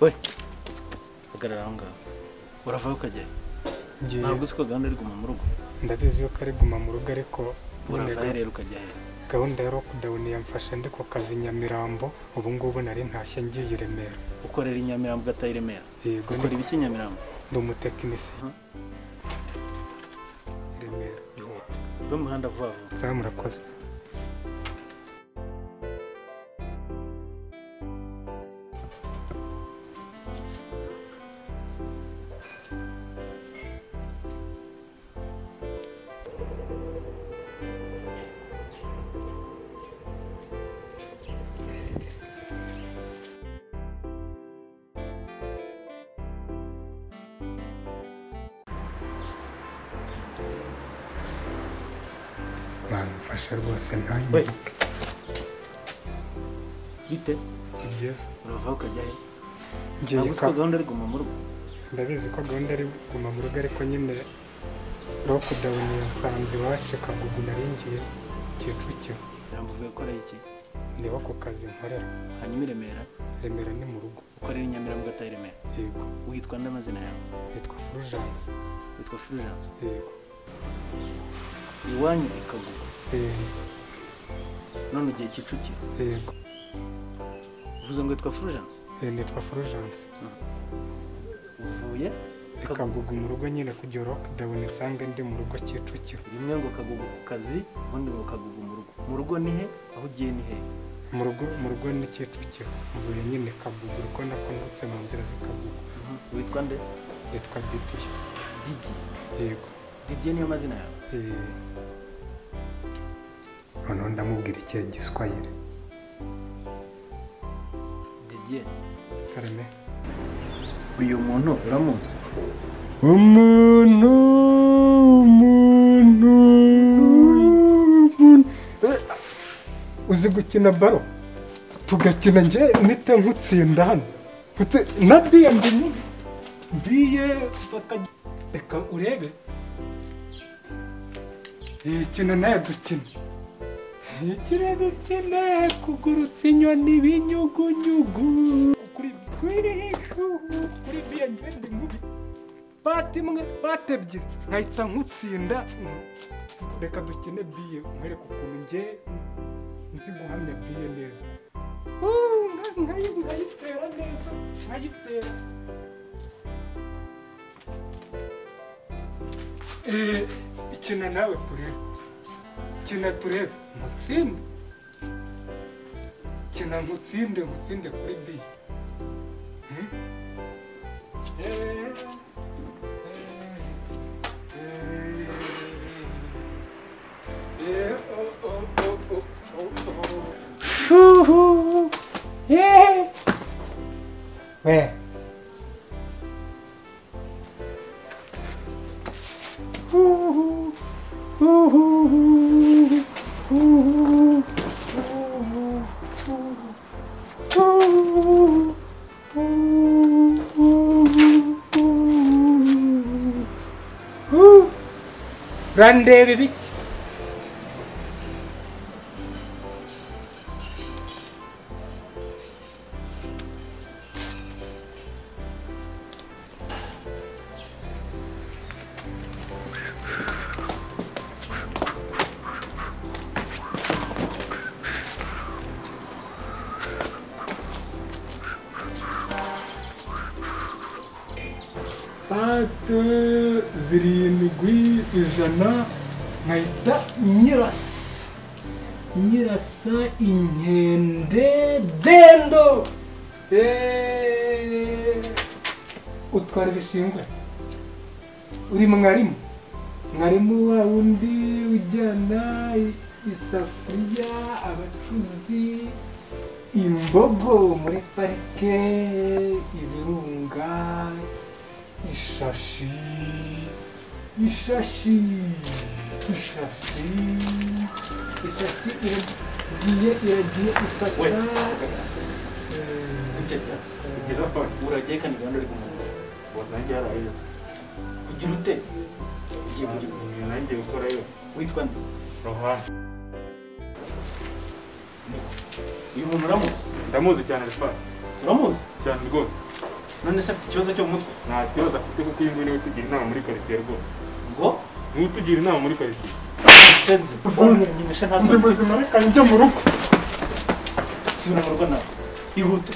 We hagarara aho ngaho. Uravaho ukajya he? Ntabwo uzi ko gahunda ari guma mu rugo? Ndabizi yuko ari guma mu rugo ariko uravaho rero ukajya he? Gahunda ya lockdown yamfashe ndi ku kazi Nyamirambo, ubu ngubu nari ntashye ngiye i Remera. Ukorera i Nyamirambo ugataha i Remera? Yego. Ukora ibiki i Nyamirambo? Ndi umutekinisiye. Remera. Ihute. Uve mu muhanda vuba vuba. Sawa murakoze. Mfasha rwose ntanyibuke. Bite? Ni byiza. Uravaho ukajya he? Ntabwo uzi ko gahunda ari guma mu rugo? Ndabizi ko gahunda ari guma mu rugo ariko nyine lockdown yansanze iwacu Kagugu nari ngiye Kicukiro. Uvuye gukora iki? Niho ku kazi nkorera. Hanyuma i Remera? Remera ni mu rugo. Ukorera i Nyamirambo ugataha i Remera? Yego. Witwa nde amazina yawe? Nitwa Fulgence. Witwa Fulgence? Yego. Iwanyu i Kagugu? None ugiye Kicukiro? Yego. Uvuze ngo witwa Fulgence? Nitwa Fulgence. Uvuye i Kagugu mu rugo nyine kugira lockdown nsange ndi mu rugo Kicukiro. Rimwe ngo Kagugu ku kazi, ubundi ngo Kagugu mu rugo. Mu rugo ni he? Aho ugiye ni he? Mu rugo ni Kicukiro. Mvuye nyine Kagugu uko nakonotse mu nzira z'i Kagugu. Witwa nde? Nitwa Didier. Didier? Yego. Didier niyo mazina yawe? Noneho ndamubwira ikihe Giswahili. Didier. Karame. Uyu muntu uramuzi? Umuntu. Uzi gukina baro? Tugakina nje nite nkutsinda hano. Na biye ndi biye reka urebe. Ikina naye dukina. Ikina dukine kugurutsa inyoni binyugunyugu. Kuri kuri biye ndi mubi. Pati imwe pati ebyiri nkahita nkutsinda. Reka dukine biye nkwereke ukuntu nge nzi guhamya biye neza. Nkayitera neza nkayitera. Ikina nawe turebe. Kina turebe mutsinde. Kina nkutsinde nkutsinde kuri biye. We. Randebe biki? Pate zirindwi ijana nkahita nyirasa inkende dendo. Utwara ibishingwe uri mwarimu mwarimu wa wundi ujyana isafuriya abacuzi imbogo muri parike ibirunga ishashi ishashi ishashi ishashi iragiye iragiye ifata. Uragiye kandi gahunda uri kumwe ugira ute? Nanjye gukorayo. Witwa nde? Rohan. Uyu muntu uramuzi? Ndamuzi cyane Rufai. Uramuzi? Cyane rwose. None se afite ikibazo cyo mu mutwe? Nta kibazo afite kuko uyu nguyu niwe utugira inama muri karitsiye rwose. Ngo Niwe utugira inama muri karitsiye. cenze nyinisha nta Ndi soni. muzima, reka njye mu rugo. Subira mu rugo nawe, ihute.